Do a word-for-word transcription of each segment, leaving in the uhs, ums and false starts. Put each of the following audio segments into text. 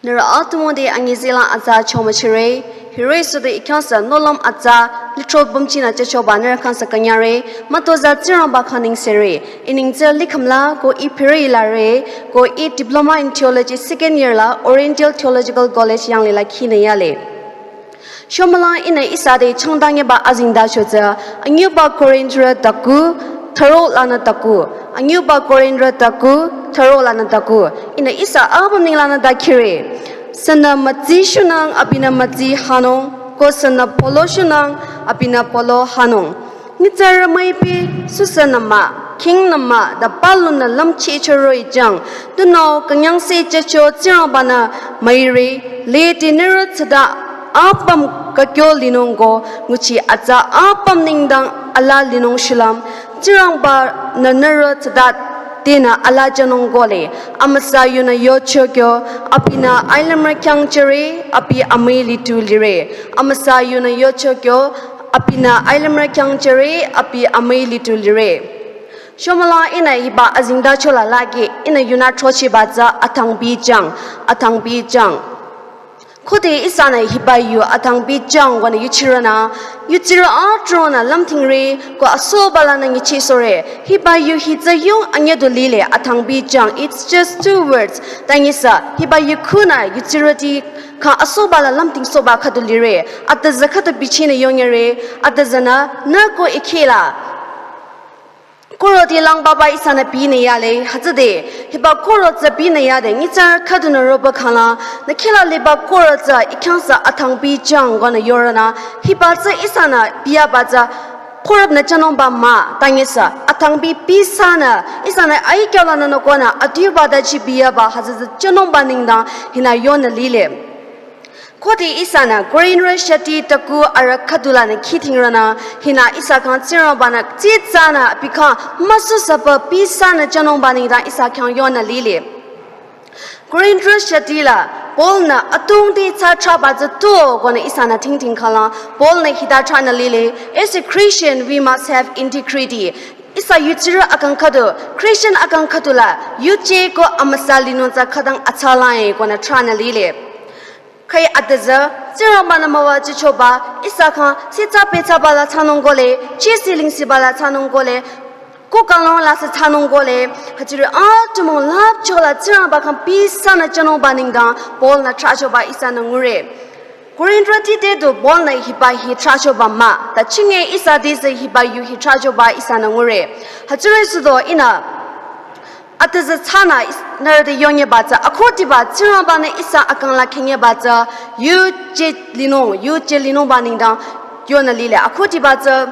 Nührü atümung te anyüzehlang atsa chomüchire, hiri süde I khyang sü nohlüm atsa lithro bümchinü jüchoba nührü khyang sü künyangre, mütozah Tsingrangba khyang nengsere, I neng tsü Likhümla ko I Phirüi la re, ko I Diploma in Theology second year la Oriental Theological College Yanglila khinü yale. Shomülang ihnü ihsa te changdang yaba azengtacho tsü, Anyüba Korinthrü taku, thüro lanü taku, Anyüba Korinthrü taku, thüro lanü taku, ihnü ihsa apüm nenglanü dakhire. Sünü mütsi shunang abinü mütsi hanung, ko sünü polo shunang abinü polo hanung. Nyitsarü müipi süsünü mah, khingnü mah, ta palunü lümchehcho roh-i jüng, tunüo künyangse jücho Tsingrangba-nü müire, lede nührü tsüta apüm kükyo linung ko, nguchi atsa apüm nengdang alaa linung shulüm, Tsingrangba-nü nührü tsüta tenü alaa jünung kole, amüsa yunü yocho kyo, abinü ailümrü khyang jüre, abi amüi litu lire, amüsa yunü yocho kyo, abinü ailümrü khyang jüre, abi amüi litu lire. Shomülang ihnü hiba azengtacho la lage, ihnü yunü throchehba tsü athangbi jüng, athangbi jüng. Khode ihsanü hiba yu athangbi jüng konü yuchirünü, yutsirü atronü lümtingre, ko asoba lanü nyichehsohre, hiba yu hi tsü yung anyüdu lile athangbi jüng, it's just two words. Tanyisü, hiba yu khunü yutsirüti khyang asoba la lümtingsohba khüdu lire, atüzü khüdu bichinü yonyere, atüzünü, nü ko I khehla. Koroti langbaba ihsanü binü yale, hütsüde, hiba koro tsü binü yade, nyitsarü khüdunü roba khangla, nü khehla liba koro tsü I khyang sü athangbi jüng konü yorünü, hiba tsü ihsanü biyaba tsü, korüpnü jünungba mah, tanyisü, athangbi bisanü, ihsanü aikyo lanü nü konü, adiuba dachi biyaba, hütsü tsü jünungba nengdang, hinü yonü lile. Khode ihsanü Korinthrü shati taku arüh khüdu lanü khitingrünü, hinü ihsa khyang Tsingrangba-nü tsitsanü abi khyang müsusüba bisanü jünungba nengdang ihsa khyang yonü lile. Korinthrü shati la Paul-nü atungte thsa thraba tsü tuo konü ihsanü tingting khangla, Paul-nü hita thranü lile, as a Christian we must have integrity. Ihsa yutsirü akang khüdu, Christian akang khüdu la, yuje ko amüsa linung tsü khütang atsa lang-e konü thranü lile. Khüi atüzü, Tsingrangba-nü müwajüchoba, ihsa khyang sitsa petsaba la thsanung kole, chisi lingsiba la thsanung kole, ko kanglong la sü thsanung kole, hütsüri atümung lüpcho la Tsingrangba khyang bisanü jünungba nengdang, Paul-nü thrachoba ihsanü ngure. Korinthrüti te du Paul-nü hiba hi thrachoba mah, ta chinge ihsa te sü hiba yu hi thrachoba ihsanü ngure. Hütsüri südo ihnü, atüzü thsanü is-, nührü te yonyeba tsü, akhudiba Tsingrangba-nü ihsa akang la khinyeba tsü, yuje linung, yuje linungba nengdang, yonü lile, akhudiba tsü,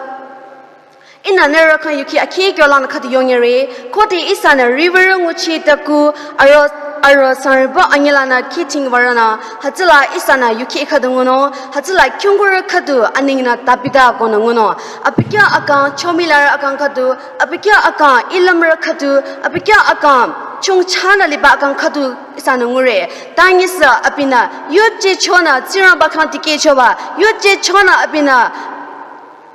ihnü nührü khyang yuki akhi kyo lanü khüdu yonyere, khode ihsanü riwürü nguchi taku, arüh, arüh sangreba anyülanü khitingwarünü, hütsüla ihsanü yuki khüdu ngunung, hütsüla kyungkurü khüdu anengnü Tabita konü ngunung. Abi khyang akang, chomilarü akang khüdu, abi khyang akang, ilümrü khüdu, abi khyang akang, chongchanü liba akang khüdu ihsanü ngure. Tanyisü abinü, yuje chonü, Tsingrangba khyang tikehchoba, yuje chonü abinü,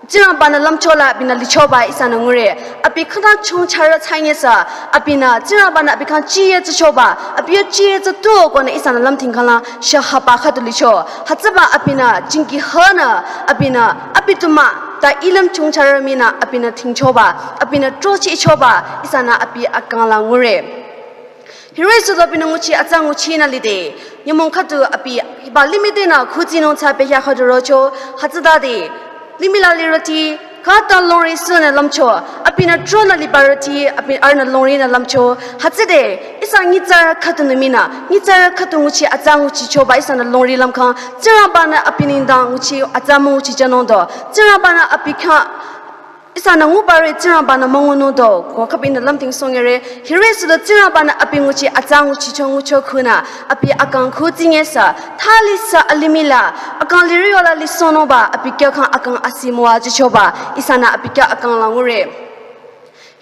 Tsingrangba-nü lümcho la abinü lichoba ihsanü ngure. Abi khütang chongcharü thsanyisü, abinü, Tsingrangba-nü abi khyang chiye tsüchoba, abi yo chiye tsü tuo konü ihsanü lümting khangla, shahaba khüdu licho. Hütsüba abinü, jingki hünü, abinü, abi tu mah, ta ilüm chongcharü mii nü, abinü tingchoba, abinü throchehchoba, ihsanü abi akang la ngure. Hiri südo abinü nguchi atsa nguchinü lide. Nyümong khüdu abi hiba limih tenü khutsinung tsü pehya khüdu rocho, hütsütade. Limih la lirüti, khüta longri sünü lümcho, abinü thronü libarüti, abi arühnü longrinü lümcho, hütsüde. Ihsa nyitsarü khüdunü mii nü, nyitsarü khüdu nguchi atsa nguchichoba ihsanü longri lümkhang, Tsingrangba-nü abi nengdang nguchi atsa münguchijünung do. Tsingrangba-nü abi khyang ihsanü ngubare Tsingrangba-nü müngunung do, ko khübinü lümting songere, hiri südo Tsingrangba-nü abi nguchi atsa nguchicho ngucho khunü, abi akang khutsingesü, thalisü alimih la, akang liri yola lisohnungba, abi kyo khyang akang asi müwajüchoba, ihsanü abi kyo akang la ngure.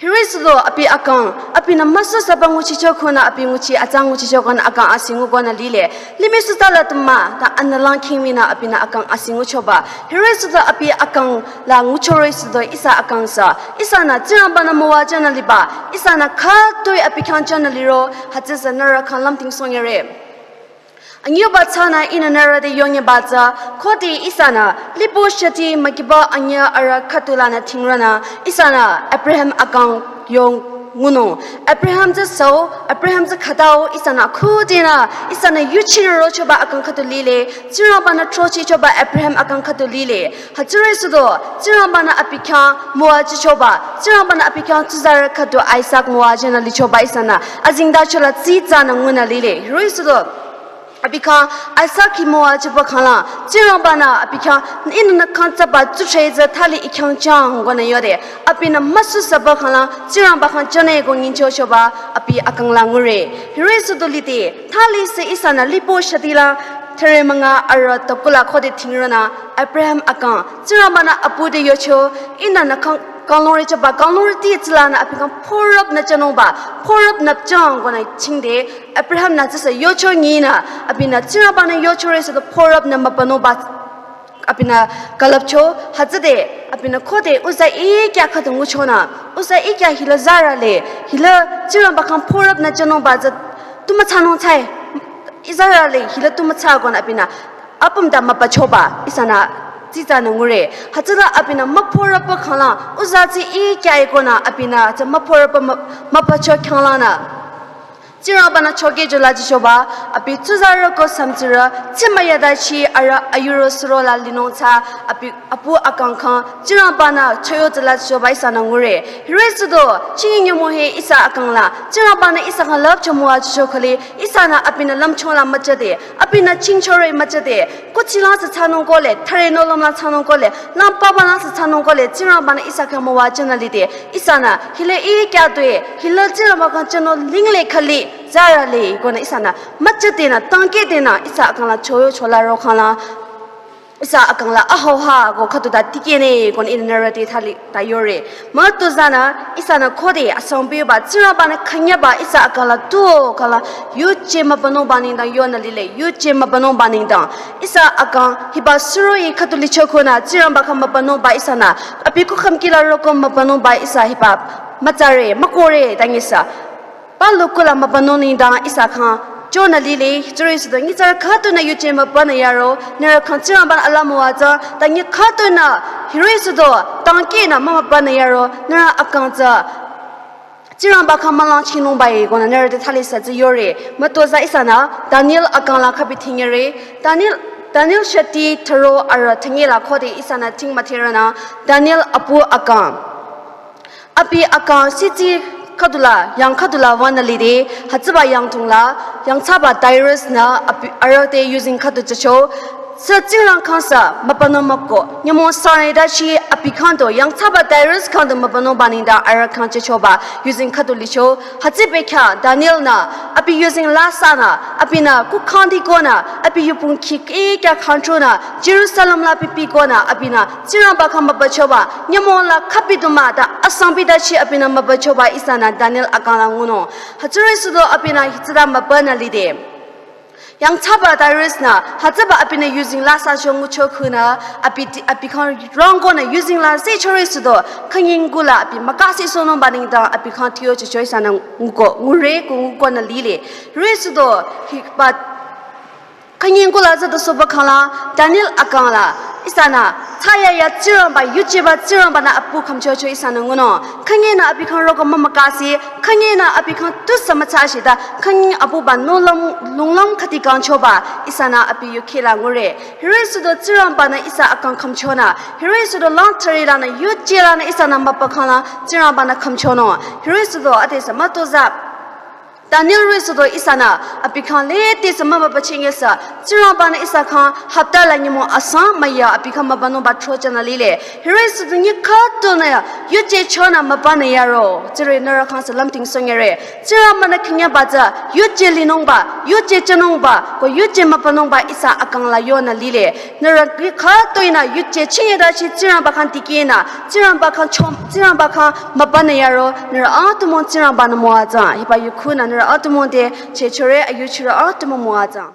Hiri südo abi akang, abinü müsusüba nguchicho khunü, abi nguchi atsa nguchicho khunü akang asi ngukonü lile. Limih süta la tümü, ta anülang khingminü abinü akang asi nguchoba. Hiri südo abi akang la nguchore südo ihsa akang sü. Ihsanü Tsingrangba-nü müwajünü liba. Ihsanü khütoi abi khyang jünü liro. Hütsüsü nührü khyang lümting songere. Anyüba tsünü ihnü nührü te yonyeba tsü, khode ihsanü lipo shati mükiba anyü arüh khüdulanü thingrünü ihsanü Abraham akang yong ngunung. Abraham tsü süo, Abraham tsü khütao, ihsanü khudenü ihsanü yuchirü rochoba akang khüdu lile, Tsingrangba-nü throchehchoba Abraham akang khüdu lile. Hütsüri südo, Tsingrangba-nü abi khyang müwajüchoba, Tsingrangba-nü abi khyang tsuzarü khüdu Isak müwajünü lichoba ihsanü azengtachola tsitsanü ngunü lile. Hiri südo, abi khyang Isak hi müwajüba khanglang, Tsingrangba-nü abi khyang, ihnü nü khyang tsüba tsudhre tsü thali I khyang jüng konü yode, abinü müsusaba khanglang Tsingrangba khyang jüne ko nyingchochoba abi akang la ngure. Hiri südo lide, thali sü ihsanü lipo shatilang thüre münga arüh tokula khode thingrünü Abraham akang Tsingrangba-nü apu te yocho, ihnü nü khyang kanglungrü choba, kanglungrüti tsülanü abi khyang phorüpnü jünungba, phorüpnü jüng konü chingde, Abraham-nü tsüsü yocho nyinü, abinü Tsingrangba-nü yochore südo phorüpnü mübünungba abinü külüpcho. Hütsüde abinü khode uza ikya khüdu nguchonü, uza ikya hila zarale, hila Tsingrangba khyang phorüpnü jünungba tsü tu müthsanung thsai, I zarale hila tu müthsa konü abinü apüm ta mübüchoba ihsanü tsitsanü ngure. Hütsüla abinü müphorüpba khanglang, uza tsü ikya-i konü abinü tsü müphorüpba mü-, mübücho khanglangnü Tsingrangba-nü chokehchola jüchoba, abi tsuzarü ko samtsirü, tsimüyatachi arüh ayurü surola linung tsü, abi apu akang khyang Tsingrangba-nü choyotsüla jüchoba ihsanü ngure. Hiri südo, chingi nyümong he ihsa akang la Tsingrangba-nü ihsa khyang lüpcho müwajücho khüli, ihsanü abinü lümchung la müjüde, abinü chingchore müjüde, kuthsi lang sü thsanung kohle, thüre nohlüm lang thsanung kohle, lang papa lang sü thsanung kohle, Tsingrangba-nü ihsa khyang müwajünü lide, ihsanü hila ikya due, hila Tsingrangba khyang jünung lingle khüli, zarale konü ihsanü müjüdenü, tangkehdenü ihsa akang la choyochola ro khanglang, ihsa akang la ahaoha ko khüdu ta dikehne konü ihnü nührü te thali ta yore. Mütozanü ihsanü khode asangpiba Tsingrangba-nü künyangba ihsa akang la tu khanglang yuje mübünungba nengdang yonü lile, yuje mübünungba nengdang. Ihsa akang hiba suroh-i khüdu licho konü Tsingrangba khyang mübünungba ihsanü, abi kukhüm kihla roko mübünungba ihsa hiba mütsare, mükohre ta nyisü palu kula mübünung nengdang ihsa khyang chonü lile. Hiri südo nyitsarü khüdunü yuje mübünü yaro, nührü khyang Tsingrangba-nü ala müwajüng, ta nyi khüdunü hiri südo tangkehnü mümübünü yaro, nührü akang tsü Tsingrangba khyang mülang chingnungba-i konü nührü te thali sü tsü yore. Mütoza ihsanü Daniel akang la khübi thingere. Daniel, Daniel shati thüro arüh thünyela khode ihsanü thing müthirünü Daniel apu akang. Abi akang sitsi khüdula, yang khüdula wünü lide, hütsüba yangdong la, yangthsaba Darius-nü abi arüh te yuzeng khüdu jücho, sü Tsingrang khyang sü mübünung mükoh, nyümong sangre dachi abi khyang tu, yangthsaba Darius khyang tu mübünungba nengdang arüh khyang jüchoba yuzeng khüdu licho, hütsübekhyah Daniel-nü, abi yuzeng la sanü, abinü kukhangdi konü, abi yupung khikikya khangchonü, Jerusalem la pipi konü, abinü Tsingrangba khyang mübüchoba, nyümong la khübi du mah ta asangpi dachi abinü mübüchoba ihsanü Daniel akang la ngunung. Hütsüri südo abinü hütsüta mübünü lide. Yangthsaba Darius-nü, hütsüba abinü yuzeng la sa shong ngucho khunü, abi ti-, abi khyang rangkonü yuzeng la se chore südo, khanying kula abi mükasi sonungba nengdang abi khyang tiyo jücho ihsanü nguko, ngure ko ngukonü lile. Hiri südo, hiba khanying kula züdo soba khanglang, Daniel akang la, ihsanü, thsaya ya Tsingrangba, yujeba Tsingrangba-nü apu khümchocho ihsanü ngunung. Khanginü abi khyang roko mümükasi, khanginü abi khyang tusü müthsashi ta, khanying apuba nohlüm, lunglüm khüdi kangchoba, ihsanü abi yukhila ngure. Hiri südo Tsingrangba-nü ihsa akang khümchonü, hiri südo lang thüre lanü, yuje lanü ihsanü mübü khanglang, Tsingrangba-nü khümchonung. Hiri südo ade sü mütoza Daniel ri südo ihsanü, abi khyang lede sü mümübü chinge sü, Tsingrangba-nü ihsa khyang hapta la nyümong asang müya abi khyang mübünungba throchonü lile. Hiri südo nyi khüdunü, yuje chonü mübünü yaro, tsire nührü khyang sü lümting songere. Tsingrangba-nü künyangba tsü, yuje linungba, yuje jünungba, ko yuje mübünungba ihsa akang la yonü lile. Nührü nyi khüdunü, yuje chinge dachi Tsingrangba khyang dikehnü, Tsingrangba khyang chom, Tsingrangba khyang mübünü yaro, nührü atümung Tsingrangba-nü müwajüng. Hiba yukhunü nührü atümung te, chechore ayuchirü atümung müwajüng.